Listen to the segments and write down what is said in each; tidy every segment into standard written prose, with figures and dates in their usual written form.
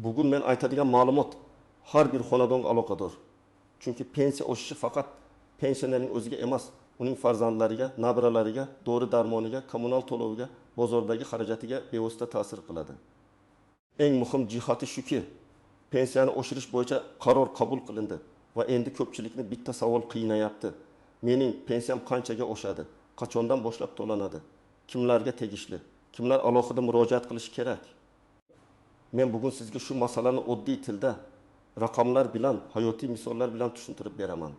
Bugun men aytadigan ma'lumot har bir xonadonga aloqador. Chunki pensiya oshishi faqat pensionerning o'ziga emas, uning farzandlariga, nabiralariga, dori-darmoniga, kommunal to'loviga, bozordagi xarajatiga bevosita ta'sir qiladi. Eng muhim jihati shuki, pensiyani oshirish bo'yicha qaror qabul qilindi va endi ko'pchilikni bitta savol qiynayapti: mening pensiyam qanchaga oshadi? Qachondan boshlab to'lanadi? Kimlarga tegishli? Kimlar alohida murojaat qilishi kerak? Men bugun sizga shu masalani oddiy tilda, raqamlar bilan, hayotiy misollar bilan tushuntirib beraman.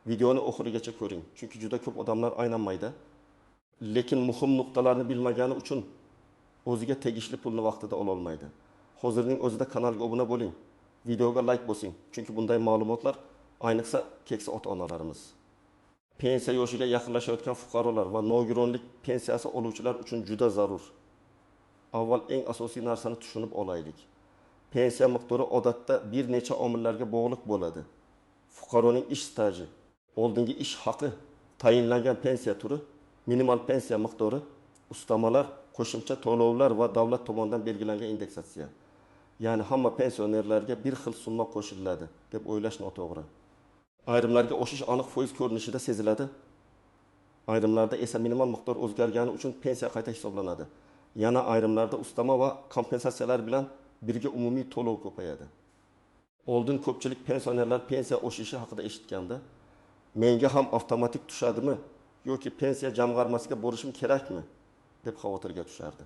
Videoni oxirigacha ko'ring, chunki juda ko'p odamlar aynan mayda, lekin muhim nuqtalarni bilmagani uchun o'ziga tegishli pulni vaqtida ola olmaydi. Hozirning o'zida kanalga obuna bo'ling, videoga like bosing, chunki bunday ma'lumotlar ayniqsa keksa ota-onalarimiz, pensiya yoshiga yaqinlashayotgan fuqarolar va nogironlik pensiyasi oluvchilar uchun juda zarur. Avval eng asosiy narsani tushunib olaylik. Pensiya miqdori odatda bir necha omillarga bog'liq bo'ladi. Fuqaroning ish staji, oldingi ish haqi, tayinlangan pensiya turi, minimal pensiya miqdori, ustamalar, qo'shimcha to'lovlar va davlat tomonidan belgilangan indeksatsiya. Ya'ni hamma pensionerlarga bir xil summa qo'shiladi deb o'ylash noto'g'ri. Ayrimlarga oshish aniq foiz ko'rinishida seziladi. Ayrimlarda esa minimal miqdor o'zgargani uchun pensiya qayta hisoblanadi. Yana ayrimlarda ustama va kompensatsiyalar bilan birga umumiy to'lov ko'payadi. Oldin ko'pchilik pensionerlar pensiya oshishi haqida eshitganda, menga ham avtomatik tushadimi yoki pensiya jamg'armasiga borishim kerakmi deb xavotirga tushardi.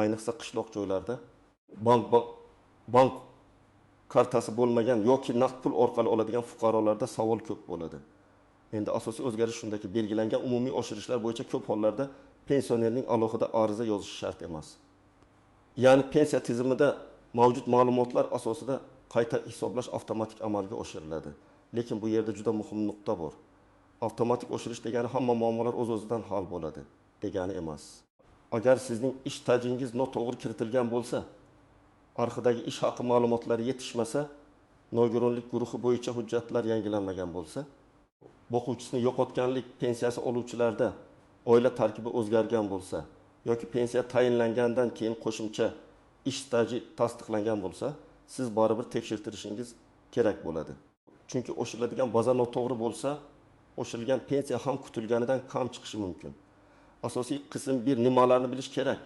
Ayniqsa qishloq joylarda bank kartasi bo'lmagan yoki naqd pul orqali oladigan fuqarolarda savol ko'p bo'ladi. Endi asosiy o'zgarish shundaki, belgilangan umumiy oshirishlar bo'yicha ko'p hollarda pensionerning alohida ariza yozishi shart emas. Ya'ni pensiya tizimida mavjud ma'lumotlar asosida qayta hisoblash avtomatik amalga oshiriladi. Lekin bu yerda juda muhim nuqta bor. Avtomatik oshirish degani hamma muammolar o'z-o'zidan hal bo'ladi degani emas. Agar sizning ish stajingiz noto'g'ri kiritilgan bo'lsa, arxidagi ish haqi ma'lumotlari yetishmasa, nogironlik guruhi bo'yicha hujjatlar yangilanmagan bo'lsa, boquvchisini yo'qotganlik pensiyasi oluvchilarda oila tarkibi o'zgargan bo'lsa yoki pensiya tayinlangandan keyin qo'shimcha ish staji tasdiqlangan bo'lsa, siz baribir tekshirtirishingiz kerak bo'ladi. Chunki oshiriladigan baza noto'g'ri bo'lsa, oshirilgan pensiya ham kutilganidan kam chiqishi mumkin. Asosiy qism bir nimalarni bilish kerak,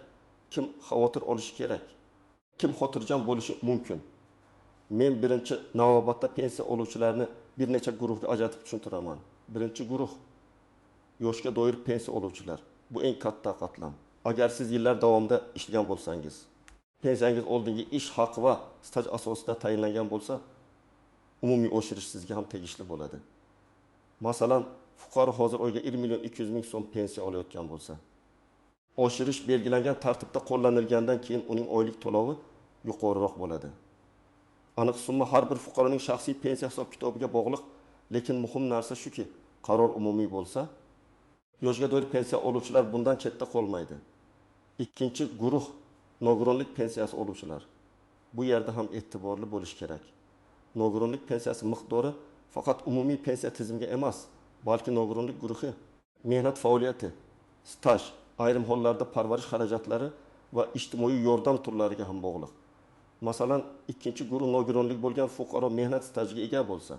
kim xavotir olishi kerak, kim xotirjam bo'lishi mumkin. Men birinchi navbatda pensiya oluvchilarni bir necha guruhga ajratib tushuntiraman. Birinchi guruh yoshga doir pensiya oluvchilar. Bu eng katta qatlam. Agar siz yillar davomida ishlagan bo'lsangiz, pensiyangiz oldingi ish haqi va staj asosida tayinlangan bo'lsa, umumiy oshirish sizga ham tegishli bo'ladi. Masalan, fuqaro hozir oyga 1 million 200 ming so'm pensiya olayotgan bo'lsa, oshirish belgilangan tartibda qo'llanilgandan keyin uning oylik to'lovi yuqoriroq bo'ladi. Aniq summa har bir fuqaroning shaxsiy pensiya hisob-kitobiga bog'liq, lekin muhim narsa shuki, qaror umumiy bo'lsa, yoshga doir pensiya oluvchilar bundan chetda qolmaydi. Ikkinchi guruh nogironlik pensiyasi oluvchilar. Bu yerda ham e'tiborli bo'lish kerak. Nogironlik pensiyasi miqdori faqat umumiy pensiya tizimiga emas, balki nogironlik guruhi, mehnat faoliyati, staj, ayrim hollarda parvarish xarajatlari va ijtimoiy yordam turlariga ham bog'liq. Masalan, ikkinchi guruh nogironlik bo'lgan fuqaro mehnat stajiga ega bo'lsa,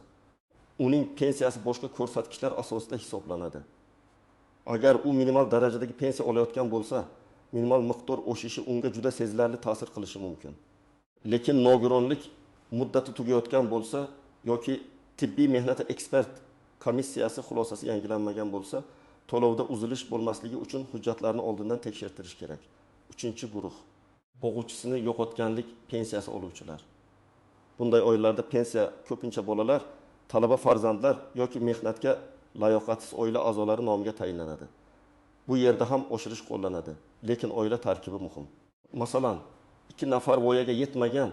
uning pensiyasi boshqa ko'rsatkichlar asosida hisoblanadi. Agar u minimal darajadagi pensiya olayotgan bo'lsa, minimal miqdor oshishi unga juda sezilarli ta'sir qilishi mumkin. Lekin nogironlik muddati tugayotgan bo'lsa yoki tibbiy mehnat ekspert komissiyasi xulosasi yangilanmagan bo'lsa, to'lovda uzilish bo'lmasligi uchun hujjatlarni oldindan tekshirtirish kerak. Uchinchi guruh boquvchisini yo'qotganlik pensiyasi oluvchilar. Bunday oilalarda pensiya ko'pincha bolalar, talaba farzandlar yoki mehnatga layoqatsiz oila a'zolari nomiga tayinlanadi. Bu yerda ham oshirish qo'llanadi, lekin oila tarkibi muhim. Masalan, 2 nafar voyaga yetmagan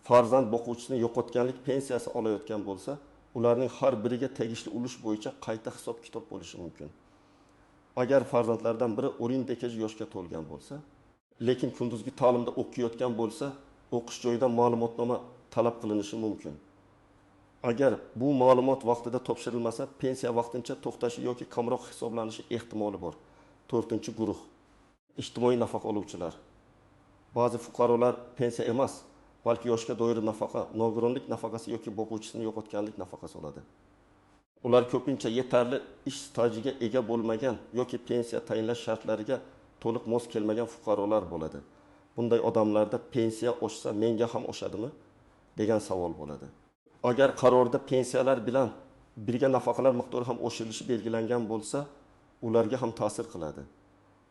farzand boquvchisini yo'qotganlik pensiyasi olayotgan bo'lsa, ularning har biriga tegishli ulush bo'yicha qayta hisob-kitob bo'lishi mumkin. Agar farzandlardan biri 12 yoshga to'lgan bo'lsa, lekin kunduzgi ta'limda o'qiyotgan bo'lsa, o'qish joyidan ma'lumotnoma talab qilinishi mumkin. Agar bu ma'lumot vaqtida topshirilmasa, pensiya vaqtincha to'xtashi yoki kamroq hisoblanishi ehtimoli bor. To'rtinchi guruh ijtimoiy nafaqa oluvchilar. Ba'zi fuqarolar pensiya emas, balki yoshga doir nafaqa, nogironlik nafaqasi yoki boquvchisini yo'qotganlik nafaqasi oladi. Ular ko'pincha yetarli ish stajiga ega bo'lmagan yoki pensiya tayinlash shartlariga to'liq mos kelmagan fuqarolar bo'ladi. Bunday odamlarda pensiya oshsa menga ham oshadimi degan savol bo'ladi. Agar qarorda pensiyalar bilan birga nafaqalar miqdori ham oshirilishi belgilangan bo'lsa, ularga ham ta'sir qiladi.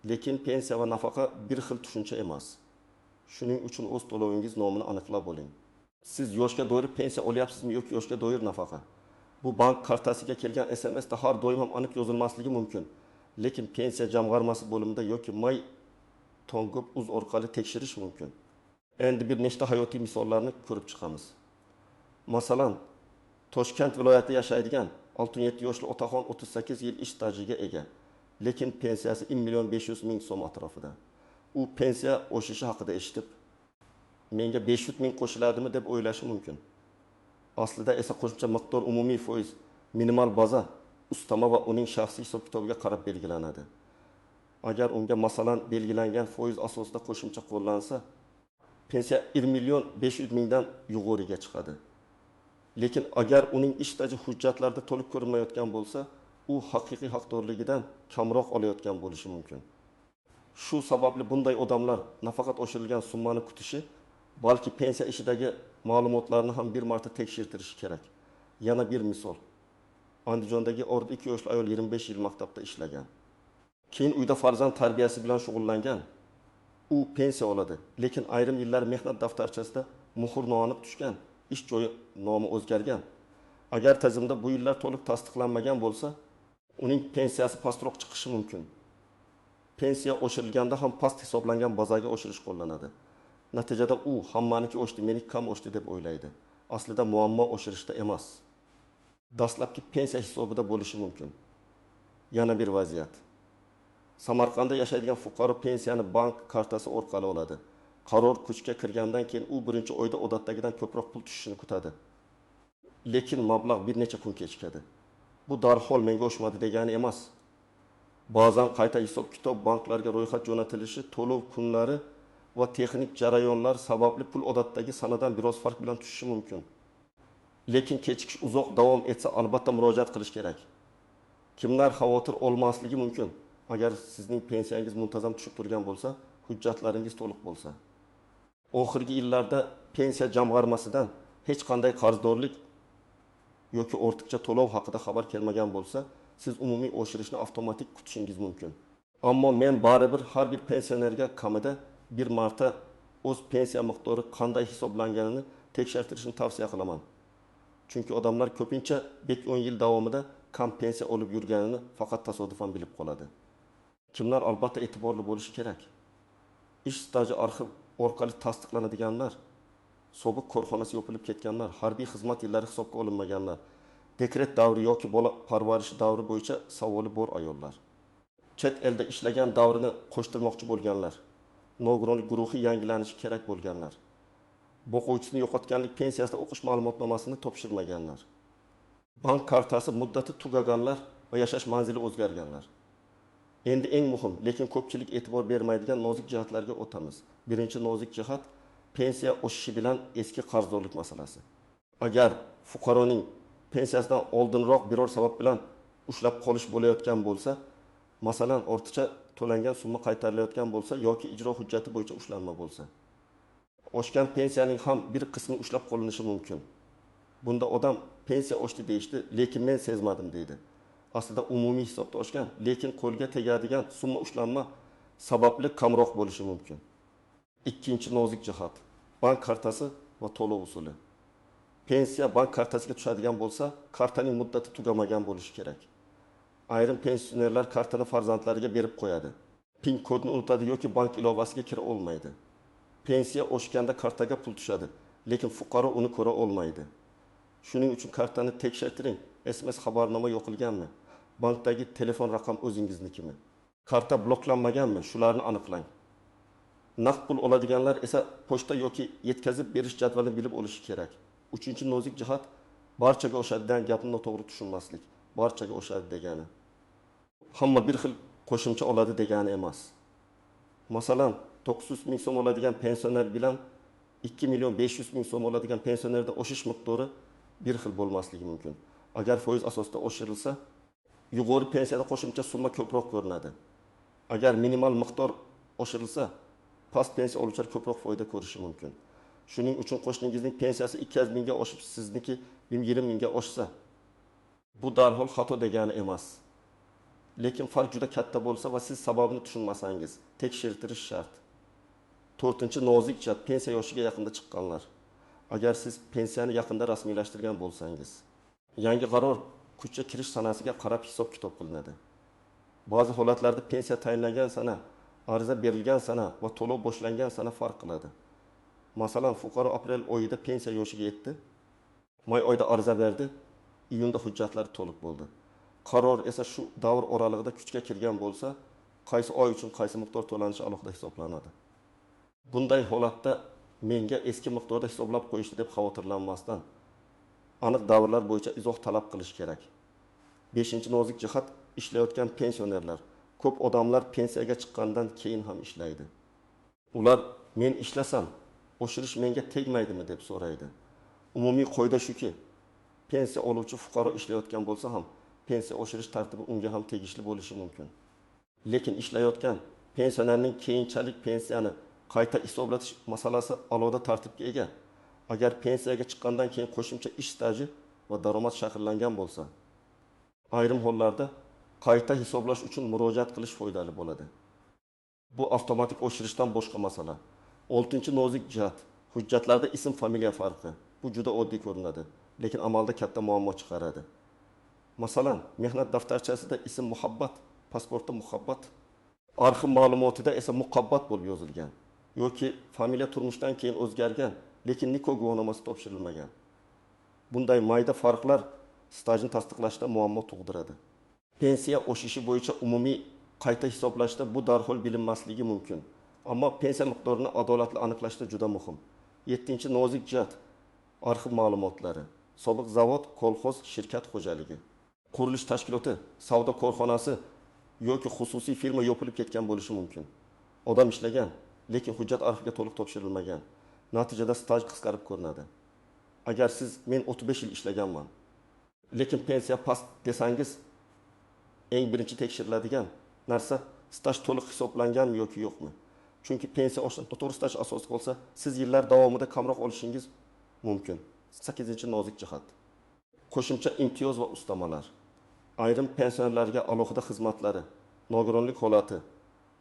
Lekin pensiya va nafaqa bir xil tushuncha emas. Shuning uchun o'z to'lovingiz nomini aniqlab oling. Siz yoshga doir pensiya olyapsizmi yoki yoshga doir nafaqa? Bu bank kartasiga kelgan SMSda har doim ham aniq yozilmasligi mumkin. Lekin pensiya jamg'armasi bo'limida yoki My Tongub uz orqali tekshirish mumkin. Endi bir nechta hayotiy misollarni ko'rib chiqamiz. Masalan, Toshkent viloyatida yashaydigan 67 yoshli otaxon 38 yil ish stajiga ega, lekin pensiyasi 1 500 000 so'm atrofida. U pensiya oshishi haqida eshitib, menga 500 ming qo'shiladimi deb o'ylashi mumkin. Aslida esa qo'shimcha miqdor umumiy foiz, minimal baza, ustama va uning shaxsiy hisob-kitobiga qarab belgilanadi. Agar unga masalan belgilangan foiz asosida qo'shimcha qo'llansa, pensiya 1 500 000dan yuqoriga chiqadi. Lekin agar uning ish staji hujjatlarda to'liq ko'rinmayotgan bo'lsa, u haqiqiy haqdorligidan kamroq olayotgan bo'lishi mumkin. Shu sababli bunday odamlar nafaqat oshirilgan summani kutishi, balki pensiya ishidagi ma'lumotlarni ham bir marta tekshirtirishi kerak. Yana bir misol. Andijondagi 42 yoshli ayol 25 yil maktabda ishlagan. Keyin uyda farzand tarbiyasi bilan shug'ullangan. U pensiya oladi, lekin ayrim yillar mehnat daftarchasida muhr noaniq tushgan, ish joyi nomi o'zgargan. Agar tizimda bu yillar to'liq tasdiqlanmagan bo'lsa, uning pensiyasi pastroq chiqishi mumkin. Pensiya oshirilganda ham past hisoblangan bazaga oshirish qo'llanadi. Natijada u hammaniki oshdi, meniki kam oshdi deb o'ylaydi. Aslida muammo oshirishda emas. Dastlabki pensiya hisobida bo'lishi mumkin. Yana bir vaziyat. Samarqandda yashaydigan fuqaro pensiyani bank kartasi orqali oladi. Qaror kuchga kirgandan keyin u birinchi oyda odatdagidan ko'proq pul tushishini kutadi. Lekin mablag' bir necha kun kechikadi. Bu darhol menga oshmadi degani emas. Ba'zan qayta hisob-kitob, banklarga ro'yxat jo'natilishi, to'lov kunlari va texnik jarayonlar sababli pul odatdagi sanadan biroz farq bilan tushishi mumkin. Lekin kechikish uzoq davom etsa, albatta murojaat qilish kerak. Kimlar xavotir olmasligi mumkin? Agar sizning pensiyangiz muntazam tushib turgan bo'lsa, hujjatlaringiz to'liq bo'lsa. Oxirgi yillarda pensiya jamg'armasidan hech qanday qarzdorlik yoki ortiqcha to'lov haqida xabar kelmagan bo'lsa, siz umumiy oshirishni avtomatik kutishingiz mumkin. Ammo men baribir har bir pensionerga kamida bir marta o'z pensiya miqdori qanday hisoblanganini tekshirtirishni tavsiya qilaman. Chunki odamlar ko'pincha 5-10 yil davomida kam pensiya olib yurganini faqat tasodifan bilib qoladi. Kimlar albatta e'tiborli bo'lishi kerak? Ish staji arxiv orqali tasdiqlanadiganlar, sobiq korxonasi yopilib ketganlar, harbiy xizmat yillari hisobga olinmaganlar, dekret davri yoki bola parvarishi davri bo'yicha savoli bor ayollar, chet elda ishlagan davrini qo'shtirmoqchi bo'lganlar, nogironlik guruhi yangilanishi kerak bo'lganlar, boquvchisini yo'qotganlik pensiyasida o'qish ma'lumotnomasini topshirmaganlar, bank kartasi muddati tugaganlar va yashash manzili o'zgarganlar. Endi eng muhim, lekin ko'pchilik e'tibor bermaydigan nozik jihatlarga o'tamiz. Birinchi nozik jihat pensiya oshishi bilan eski qarzdorlik masalasi. Agar fuqaroning pensiyasidan oldinroq biror sabab bilan ushlab qolish bo'layotgan bo'lsa, masalan, ortiqcha to'langan summa qaytarilayotgan bo'lsa yoki ijro hujjati bo'yicha ushlanma bo'lsa, oshgan pensiyaning ham bir qismi ushlab qolinishi mumkin. Bunda odam pensiya oshdi deyishdi, lekin men sezmadim deydi. Aslida umumiy hisobda oshgan, lekin qo'lga tegadigan summa ushlanma sababli kamroq bo'lishi mumkin. Ikkinchi nozik jihat bank kartasi va to'lov usuli. Pensiya bank kartasiga tushadigan bo'lsa, kartaning muddati tugamagan bo'lishi kerak. Ayrim pensionerlar kartani farzandlariga berib qo'yadi. PIN kodni unutadi yoki bank ilovasiga kira olmaydi. Pensiya oshganda kartaga pul tushadi, lekin fuqaro uni ko'ra olmaydi. Shuning uchun kartani tekshirtiring. SMS xabarnoma yoqilganmi? Bankdagi telefon raqam o'zingiznikimi? Karta bloklanmaganmi? Shularni aniqlang. Naqd pul oladiganlar esa pochta yoki yetkazib berish jadvalini bilib olishi kerak. Uchinchi nozik jihat barchaga oshadigan gapni noto'g'ri tushunmaslik. Barchaga oshadi degani hamma bir xil qo'shimcha oladi degani emas. Masalan, 900 ming so'm oladigan pensioner bilan 2 million 500 ming so'm oladigan pensionerda o'shish miqdori bir xil bo'lmasligi mumkin. Agar foiz asosida oshirilsa, yuqori pensiyada qo'shimcha summa ko'proq ko'rinadi. Agar minimal miqdor oshirilsa, past pensiya oluvchilar ko'proq foyda ko'rishi mumkin. Shuning uchun qo'shningizning pensiyasi 200 mingga oshib, sizniki 20 mingga oshsa, bu darhol xato degani emas. Lekin farq juda katta bo'lsa va siz sababini tushunmasangiz, tekshirtirish shart. To'rtinchi nozik jihat pensiya yoshiga yaqinda chiqqanlar. Agar siz pensiyani yaqinda rasmiylashtirgan bo'lsangiz, yangi qaror kuchga kirish sanasiga qarab hisob-kitob qilinadi. Ba'zi holatlarda pensiya tayinlangan sana, ariza berilgan sana va to'lov boshlangan sana farq qiladi. Masalan, fuqaro aprel oyida pensiya yoshiga yetdi, may oyida ariza berdi, iyunda hujjatlar to'liq bo'ldi. Qaror esa shu davr oralig'ida kuchga kirgan bo'lsa, qaysi oy uchun qaysi miqdor to'lanishi alohida hisoblanadi. Bunday holatda menga eski miqdorda hisoblab qo'yishdi deb xavotirlanmasdan, aniq davrlar bo'yicha izoh talab qilish kerak. 5-nozik jihat ishlayotgan pensionerlar. Ko'p odamlar pensiyaga chiqqandan keyin ham ishlaydi. Ular men ishlasam, oshirish menga tegmaydimi deb so'raydi. Umumiy qoida shuki, pensiya oluvchi fuqaro ishlayotgan bo'lsa ham, pensiya oshirish tartibi unga ham tegishli bo'lishi mumkin. Lekin ishlayotgan pensionerning keyinchalik pensiyani qayta hisoblatish masalasi alohida tartibga ega. Agar pensiyaga chiqqandan keyin qo'shimcha ish staji va daromad shakllangan bo'lsa, ayrim hollarda qayta hisoblash uchun murojaat qilish foydali bo'ladi. Bu avtomatik oshirishdan boshqa masala. 6-nozik jihat hujjatlarda ism familiya farqi. Bu juda oddiy ko'rinadi, lekin amalda katta muammo chiqaradi. Masalan, mehnat daftarchasida ism Muhabbat, pasportda Muhabbat, arxiv ma'lumotida esa Muqabbat bo'lib yozilgan yoki familiya turmushdan keyin o'zgargan, lekin nikoh guvohnomasi topshirilmagan. Bunday mayda farqlar stajni tasdiqlashda muammo tug'diradi. Pensiya oshishi bo'yicha umumiy qayta hisoblashda bu darhol bilinmasligi mumkin. Ammo pensiya miqdorini adolatli aniqlashda juda muhim. 7-nozik jihat arxiv ma'lumotlari. Sobiq zavod, kolxoz, shirkat xo'jaligi, qurilish tashkiloti, savdo korxonasi yoki xususiy firma yopilib ketgan bo'lishi mumkin. Odam ishlagan, lekin hujjat arxivga to'liq topshirilmagan. Natijada staj qisqarib ko'rinadi. Agar siz men 35 yil ishlaganman, lekin pensiya past desangiz, eng birinchi tekshiriladigan narsa staj to'liq hisoblanganmi yoki yo'qmi? Chunki pensiya oshdan to'g'ri staj asosi bo'lsa, siz yillar davomida kamroq olishingiz mumkin. 8-nozik jihat. Qo'shimcha imtiyoz va ustamalar. Ayrim pensionerlarga alohida xizmatlari, nogironlik holati,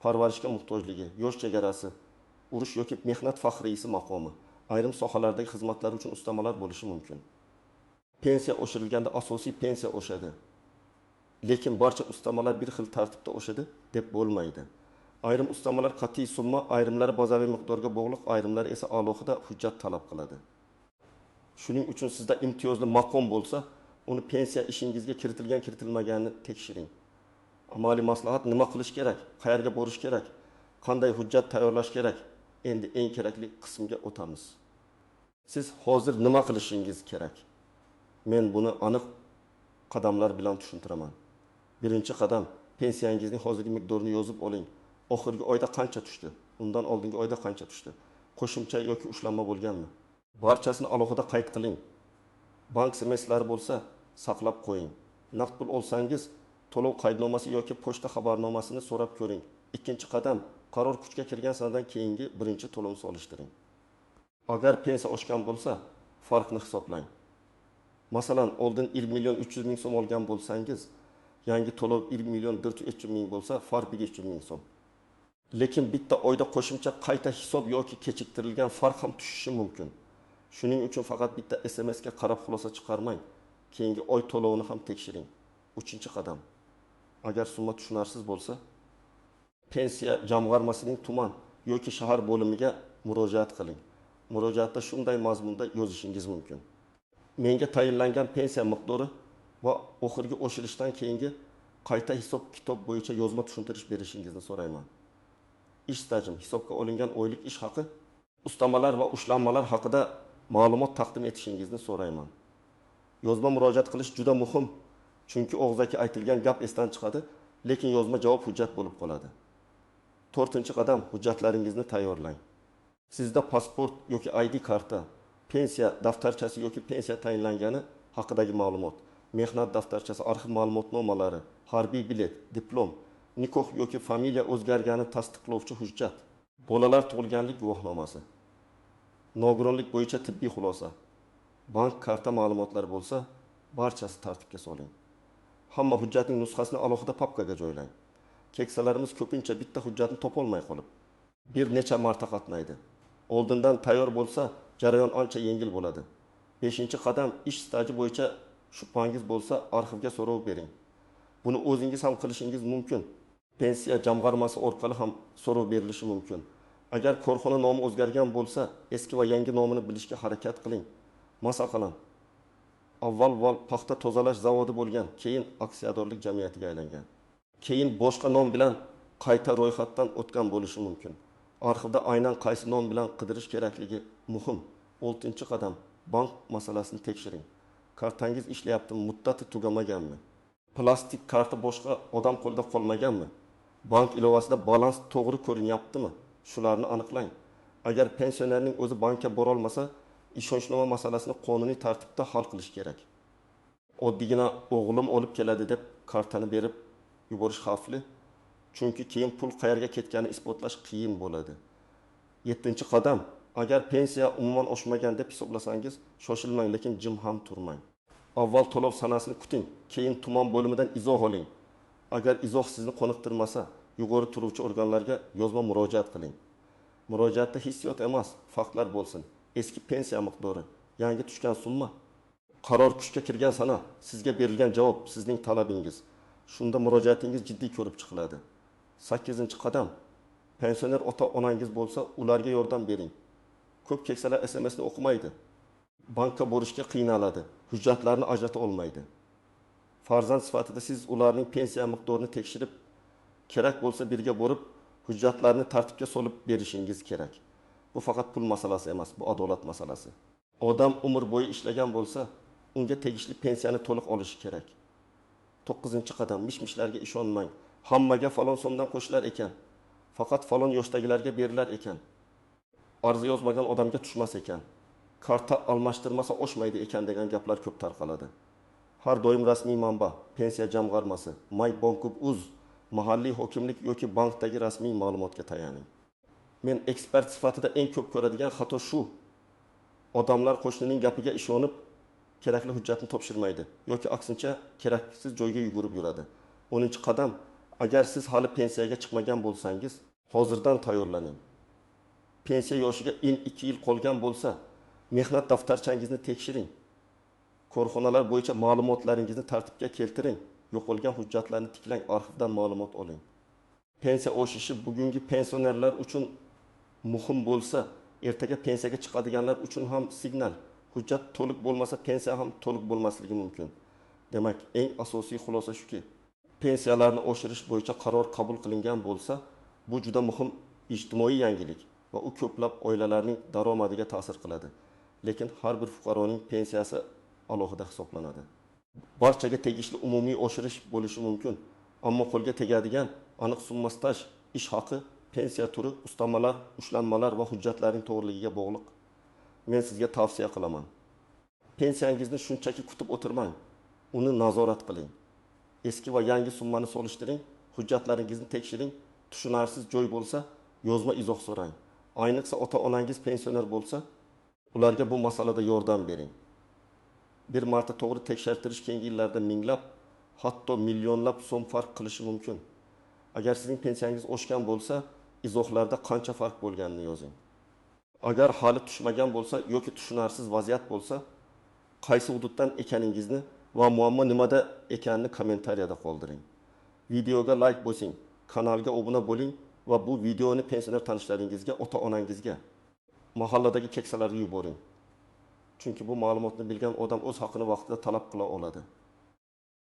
parvarishga muhtojligi, yosh chegarasi, urush yoki mehnat faxriysi maqomi, ayrim sohalardagi xizmatlar uchun ustamalar bo'lishi mumkin. Pensiya oshirilganda asosiy pensiya oshadi. Lekin barcha ustamalar bir xil tartibda oshadi deb bo'lmaydi. Ayrim ustamalar qat'iy summa, ayrimlari bazaviy miqdorga bog'liq, ayrimlari esa alohida hujjat talab qiladi. Shuning uchun sizda imtiyozli maqom bo'lsa, uni pensiya ishingizga kiritilgan, kiritilmaganini tekshiring. Amaliy maslahat: nima qilish kerak, qayerga borish kerak, qanday hujjat tayyorlash kerak? Endi eng kerakli qismga o'tamiz. Siz hozir nima qilishingiz kerak? Men buni aniq qadamlar bilan tushuntiraman. Birinchi qadam: pensiyangizning hozirgi miqdorini yozib oling. Oxirgi oyda qancha tushdi? Undan oldingi oyda qancha tushdi? Qo'shimcha yoki ushlanma bo'lganmi? Barchasini alohida qayd qiling. Bank SMSlari bo'lsa, saqlab qo'ying. Naqd pul olsangiz, to'lov qaydnomasi yoki pochta xabarnomasini so'rab ko'ring. Ikkinchi qadam: qaror kuchga kirgan sanadan keyingi birinchi to'lovni solishtiring. Agar pensiya oshgan bo'lsa, farqni hisoblang. Masalan, oldin 1 million 300 ming so'm olgan bo'lsangiz, yangi to'lov 1 million 400 ming bo'lsa, farq 500 ming so'm. Lekin bitta oyda qo'shimcha qayta hisob yoki kechiktirilgan farq ham tushishi mumkin. Shuning uchun faqat bitta SMS ga qarab xulosa chiqarmang. Keyingi oy to'lovini ham tekshiring. 3-qadam. Agar summa tushunarsiz bo'lsa, pensiya jamg'armasining tuman yoki shahar bo'limiga murojaat qiling. Murojaatda shunday mazmunda yozishingiz mumkin: menga tayinlangan pensiya miqdori va oxirgi oshirishdan keyingi qayta hisob-kitob bo'yicha yozma tushuntirish berishingizni so'rayman. Ish stajim, hisobga olingan oylik ish haqi, ustamalar va ushlanmalar haqida ma'lumot taqdim etishingizni so'rayman. Yozma murojaat qilish juda muhim, chunki og'zaki aytilgan gap esdan chiqadi, lekin yozma javob hujjat bo'lib qoladi. 4-qadam: hujjatlaringizni tayyorlang. Sizda pasport yoki ID karta, pensiya daftarchasi yoki pensiya tayinlangani haqidagi ma'lumot, mehnat daftarchasi, arxiv ma'lumotnomalari, harbiy bilet, diplom, nikoh yoki familiya o'zgarganini tasdiqlovchi hujjat, bolalar tug'ilganlik guvohnomasi, nogironlik bo'yicha tibbiy xulosa, bank karta ma'lumotlari bo'lsa, barchasi tartibga soling. Hamma hujjatning nusxasini alohida papkaga joylang. Keksalarimiz ko'pincha bitta hujjatni topolmay qolib, bir necha marta qatnaydi. Oldindan tayyor bo'lsa, jarayon ancha yengil bo'ladi. Beshinchi qadam: ish staji bo'yicha shubhangiz bo'lsa, arxivga so'rov bering. Buni o'zingiz ham qilishingiz mumkin. Pensiya jamg'armasi orqali ham so'rov berilishi mumkin. Agar korxona nomi o'zgargan bo'lsa, eski va yangi nomini bilishga harakat qiling. Masalan, avval Val paxta tozalash zavodi bo'lgan, keyin aksiyadorlik jamiyatiga aylangan. Keyin boshqa nom bilan qayta ro'yxatdan o'tgan bo'lishi mumkin. Arxivda aynan qaysi nom bilan qidirish kerakligi muhim. Oltinchi qadam: bank masalasini tekshiring. Kartangiz ishlayaptimi, muddati tugamaganmi? Plastik karta boshqa odam qo'lida qolmaganmi? Bank ilovasida balans to'g'ri ko'rinyaptimi? Shularni aniqlang. Agar pensionerning o'zi bankka borolmasa, ishonchnoma masalasini qonuniy tartibda hal qilish kerak. Oddiygina o'g'lim olib keladi deb kartani berib yuborish xavfli. Chunki keyin pul qayerga ketganini isbotlash qiyin bo'ladi. Yettinchi qadam: agar pensiya umuman oshmagan deb hisoblasangiz, shoshilmang, lekin jim ham turmang. Avval to'lov sanasini kuting, keyin tuman bo'limidan izoh oling. Agar izoh sizni qoniqtirmasa, yuqori turuvchi organlarga yozma murojaat qiling. Murojaatda hissiyot emas, faktlar bo'lsin. Eski pensiya miqdori, yangi tushgan summa, qaror kuchga kirgan sana, sizga berilgan javob, sizning talabingiz. Shunda murojaatingiz jiddiy ko'rib chiqiladi. Sakkizinchi qadam: pensioner ota-onangiz bo'lsa, ularga yordam bering. Ko'p keksalar SMSni o'qimaydi. Bankka borishga qiynaladi, hujjatlarni ajrata olmaydi. Farzand sifatida siz ularning pensiya miqdorini tekshirib, kerak bo'lsa birga borib, hujjatlarni tartibga solib berishingiz kerak. Bu faqat pul masalasi emas, bu adolat masalasi. Odam umr bo'yi ishlagan bo'lsa, unga tegishli pensiyani to'liq olishi kerak. To'qqizinchi qadam: mish-mishlarga ishonmang. Hammaga falon so'mdan qo'shilar ekan. Faqat falon yoshdagilarga berilar ekan. Arza yozmagan odamga tushmas ekan. Karta almashtirmasa oshmaydi ekan degan gaplar ko'p tarqaladi. Har doim rasmiy manba, pensiya jamg'armasi, My.Bank.uz, mahalliy hokimlik yoki bankdagi rasmiy ma'lumotga tayaning. Men ekspert sifatida eng ko'p ko'radigan xato shu. Odamlar qo'shnining gapiga ishonib, kerakli hujjatni topshirmaydi yoki aksincha keraksiz joyga yugurib yuradi. 10-qadam: agar siz hali pensiyaga chiqmagan bo'lsangiz, hozirdan tayyorlaning. Pensiya yoshiga 2 yil qolgan bo'lsa, mehnat daftarchangizni tekshiring. Korxonalar bo'yicha ma'lumotlaringizni tartibga keltiring. Yo'qolgan hujjatlarni tiklang, arxivdan ma'lumot oling. Pensiya oshishi bugungi pensionerlar uchun muhim bo'lsa, ertaga pensiyaga chiqadiganlar uchun ham signal. Hujjat to'liq bo'lmasa, pensiya ham to'liq bo'lmasligi mumkin. Demak, eng asosiy xulosa shuki, pensiyalarni oshirish bo'yicha qaror qabul qilingan bo'lsa, bu juda muhim ijtimoiy yangilik va u ko'plab oilalarning daromadiga ta'sir qiladi. Lekin har bir fuqaroning pensiyasi alohida hisoblanadi. Barchaga tegishli umumiy oshirish bo'lishi mumkin, ammo qo'lga tegadigan aniq summa staj, ish haqi, pensiya turi, ustamalar, ushlanmalar va hujjatlarning to'g'riligiga bog'liq. Men sizga tavsiya qilaman. Pensiyangizni shunchaki kutib o'tirmang, uni nazorat qiling. Eski va yangi summani solishtiring, hujjatlaringizni tekshiring, tushunarsiz joy bo'lsa, yozma izoh so'rang. Ayniqsa ota-onangiz pensioner bo'lsa, ularga bu masalada yordam bering. Bir marta to'g'ri tekshirtirish keyingi yillarda minglab, hatto millionlab so'm farq qilishi mumkin. Agar sizning pensiyangiz oshgan bo'lsa, izohlarda qancha farq bo'lganini yozing. Agar hali tushmagan bo'lsa yoki tushunarsiz vaziyat bo'lsa, qaysi hududdan ekaningizni va muammo nimada ekanini kommentariyada qoldiring. Videoga like bosing, kanalga obuna bo'ling va bu videoni pensioner tanishlaringizga, ota-onangizga, mahalladagi keksalarga yuboring. Chunki bu ma'lumotni bilgan odam o'z haqini vaqtida talab qila oladi.